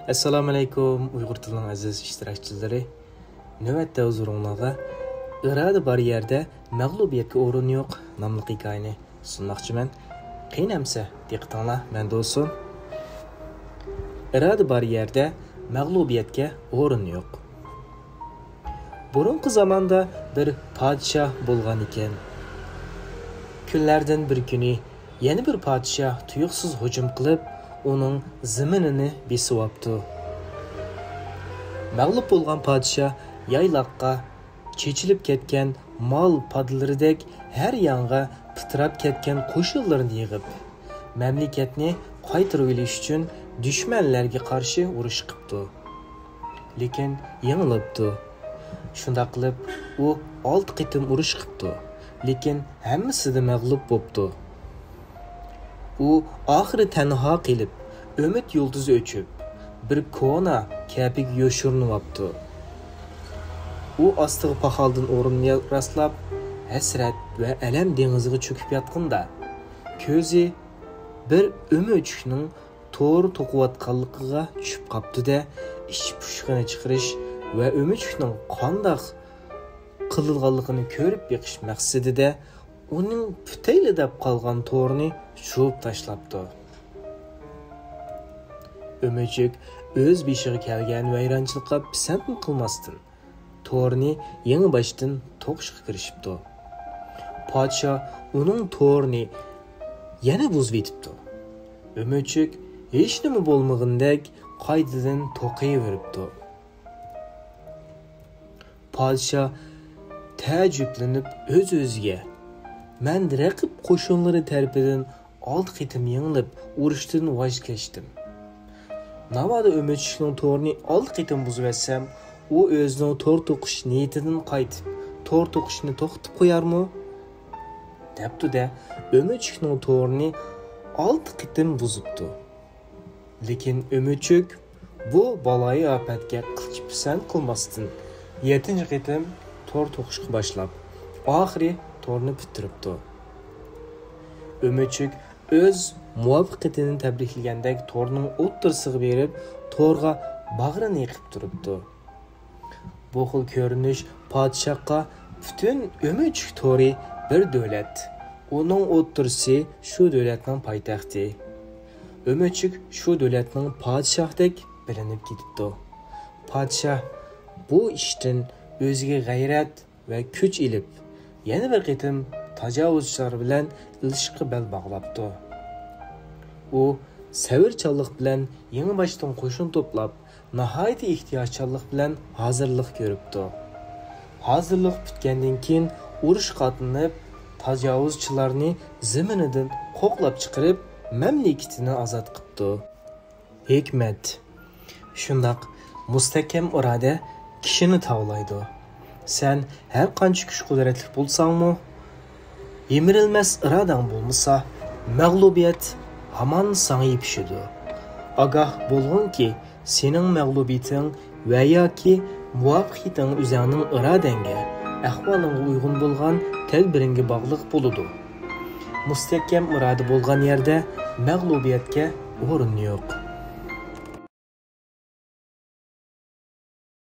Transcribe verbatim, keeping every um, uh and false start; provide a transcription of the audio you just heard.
ئەسسالامۇئەلەيكۇم، ئۇيغۇر تىلىنىڭ ئەزىز ئىشتىراكچىلىرى. نۆۋەتتە ھۇزۇرۇڭلارغا «ئىرادە بار يەردە مەغلۇبىيەتكە ئورۇن يوق» ناملىق ھېكايىنى سۇنماقچىمەن. قېنى ئەمسە دىققىتىڭلار مەندە بولسۇن. ئىرادە بار يەردە مەغلۇبىيەتكە ئورۇن يوق. بۇرۇنقى زاماندا بىر پادىشاھ بولغان ئىكەن. كۈنلەردىن بىر كۈنى يەنە بىر پادىشاھ تۇيۇقسىز ھۇجۇم قىلىپ، ئۇنىڭ زېمىنىنى بېسىۋاپتۇ. مەغلۇپ بولغان پادىشاھ يايلاققا چېچىلىپ كەتكەن مال پادىلىرىدەك ھەر يانغا پىتىراپ كەتكەن قوشۇنلىرىنى يىغىپ، مەملىكەتنى قايتۇرۇۋېلىش ئۈچۈن دۈشمەنلەرگە قارشى ئۇرۇش قىپتۇ. لېكىن يېڭىلىپتۇ. شۇنداق قىلىپ، ئۇ ئالتە قېتىم ئۇرۇش قىپتۇ. لېكىن ھەممىسىدە مەغلۇپ بوپتۇ. ئۇ ئاخىرى تەنھا قېلىپ، ئۈمىد يۇلتۇزى ئۆچۈپ، بىر كونا كەپىگە يوشۇرۇنۇۋاپتۇ. ئۇ ئاستىغا پاخالدىن ئورۇن راسلاپ، ھەسرەت ۋە ئەلەم دېڭىزىغا چۆكۈپ ياتقىنىدا، كۆزى بىر ئۆمۈچۈكنىڭ تور توقۇۋاتقانلىقىغا چۈشۈپ قاپتۇ-دە، ئىچ پۇشۇقىنى چىقىرىش ۋە ئۆمۈچۈكنىڭ قانداق قىلىدىغانلىقىنى كۆرۈپ بېقىش مەقسىتىدە ئۇنىڭ پۈتەيلى دەپ قالغان تورىنى چۇۋۇپ تاشلاپتۇ. ئۆمۈچۈك ئۆز بېشىغا كەلگەن ۋەيرانچىلىققا پىسەنتمۇ قىلماستىن، تورىنى يېڭى باشتىن توقۇشقا كىرىشىپتۇ. پادىشاھ ئۇنىڭ تورىنى يەنە بۇزۇۋېتىپتۇ. ئۆمۈچۈك ھېچنېمە بولمىغىنىدەك قايتىدىن توقۇيۇۋېرىپتۇ. پادىشاھ تەئەججۈپلىنىپ ئۆز-ئۆزىگە، «مەن رەقىب قوشۇنلىرى تەرىپىدىن ئالتە قېتىم يېڭىلىپ، ئۇرۇشتىن ۋاز كەچتىم. ناۋادا ئۆمۈچۈكنىڭ تورىنى ئالتە قېتىم بۇزۇۋەتسەم، ئۇ ئۆزىنىڭ تور توقۇش نىيىتىدىن قايتىپ، تور توقۇشنى توختىتىپ قويارمۇ؟» دەپتۇ-دە، ئۆمۈچۈكنىڭ تورىنى ئالتە قېتىم بۇزۇپتۇ. لېكىن ئۆمۈچۈك بۇ بالايىئاپەتكە قىلچە پىسەنت قىلماستىن، يەتتىنچى قېتىم تور توقۇشقا باشلاپ، ئاخىرى تورنى پۈتتۈرۈپتۇ. ئۆمۈچۈك ئۆز مۇۋەپپەقىيىتىنى تەبرىكلىگەندەك تورنىڭ ئوتتۇرىسىغا بېرىپ، تورغا باغرىنى يېقىپ تۇرۇپتۇ. بۇ خىل كۆرۈنۈش پادىشاھقا پۈتۈن ئۆمۈچۈك تورى بىر دۆلەت، ئۇنىڭ ئوتتۇرىسى شۇ دۆلەتنىڭ پايتەختى، ئۆمۈچۈك شۇ دۆلەتنىڭ پادىشاھىدەك بىلىنىپ كېتىپتۇ. پادىشاھ بۇ ئىشتىن ئۆزىگە غەيرەت ۋە كۈچ ئېلىپ، يەنە بىر قېتىم تاجاۋۇزچىلار بىلەن ئېلىشىشقا بەل باغلاپتۇ. ئۇ سەۋرچانلىق بىلەن يېڭىباشتىن قوشۇن توپلاپ، ناھايىتى ئېھتىياتچانلىق بىلەن ھازىرلىق كۆرۈپتۇ. ھازىرلىق پۈتكەندىن كېيىن، ئۇرۇشقا ئاتلىنىپ، تاجاۋۇزچىلارنى زېمىنىدىن قوغلاپ چىقىرىپ، مەملىكىتىنى ئازاد قىپتۇ. ھېكمەت. شۇنداق، مۇستەھكەم ئىرادە كىشىنى تاۋلايدۇ. سەن ھەر قانچە كۈچ-قۇدرەتلىك بولساڭمۇ، يىمىرىلمەس ئىرادەڭ بولمىسا، مەغلۇبىيەت ھامان ساڭا يېپىشىدۇ. ئاگاھ بولغىنكى، سېنىڭ مەغلۇبىيىتىڭ ۋە ياكى مۇۋەپپەقىيىتىڭ ئۆزۈڭنىڭ ئىرادەڭگە، ئەھۋالىڭغا ئۇيغۇن بولغان تەدبىرىڭگە باغلىق بولىدۇ. مۇستەھكەم ئىرادە بولغان يەردە مەغلۇبىيەتكە ئورۇن يوق.